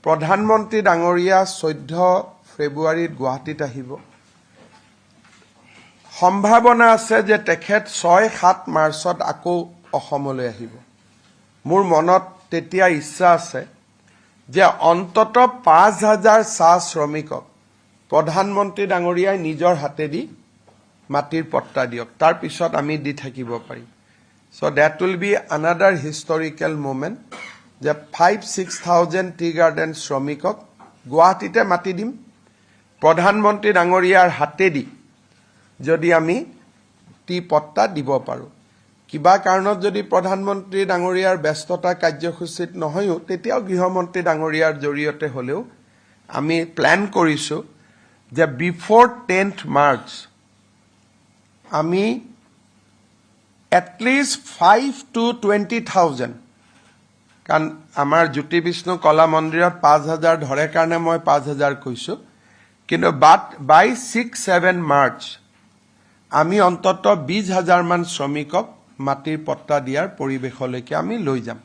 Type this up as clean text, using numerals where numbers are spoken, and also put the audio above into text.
প্ৰধানমন্ত্ৰী ডাঙৰীয়া 14 ফেব্ৰুৱাৰীত গুৱাহাটীত আহিব। সম্ভাৱনা আছে যে তেখেত 6-7 মাৰ্চত আকৌ অসমলৈ আহিব। মোৰ মনত তেতিয়া ইচ্ছা আছে যে অন্তত 5000 চাহ শ্ৰমিকক প্ৰধানমন্ত্ৰী ডাঙৰীয়াই নিজৰ হাতেদি মাটিৰ পট্টা দিয়ক। তাৰপিছত আমি দি থাকিব পাৰিম। So that will be another historical moment যে 5-6 thousand tea garden শ্ৰমিকক গুৱাহাটীতে মাটি দিম, প্ৰধানমন্ত্ৰী ডাঙৰীয়াৰ হাতেদি যদি আমি টি পট্টা দিব পাৰোঁ। কিবা কাৰণত যদি প্ৰধানমন্ত্ৰী ডাঙৰীয়াৰ ব্যস্ততা কাৰ্যসূচীত নহয়ো, তেতিয়াও গৃহমন্ত্ৰী ডাঙৰীয়াৰ জৰিয়তে হ'লেও আমি প্লেন কৰিছোঁ যে বিফ'ৰ 10th March আমি at least 5 to 20 thousand, কাৰণ আমাৰ জ্যোতি বিষ্ণু কলা মন্দিৰত 5000 ধৰে কাৰণে মই 5000 কৈছোঁ, কিন্তু বাট বাই 6-7 মাৰ্চ আমি অন্ততঃ 20 হাজাৰমান শ্ৰমিকক মাটিৰ পট্টা দিয়াৰ পৰিৱেশলৈকে আমি লৈ যাম।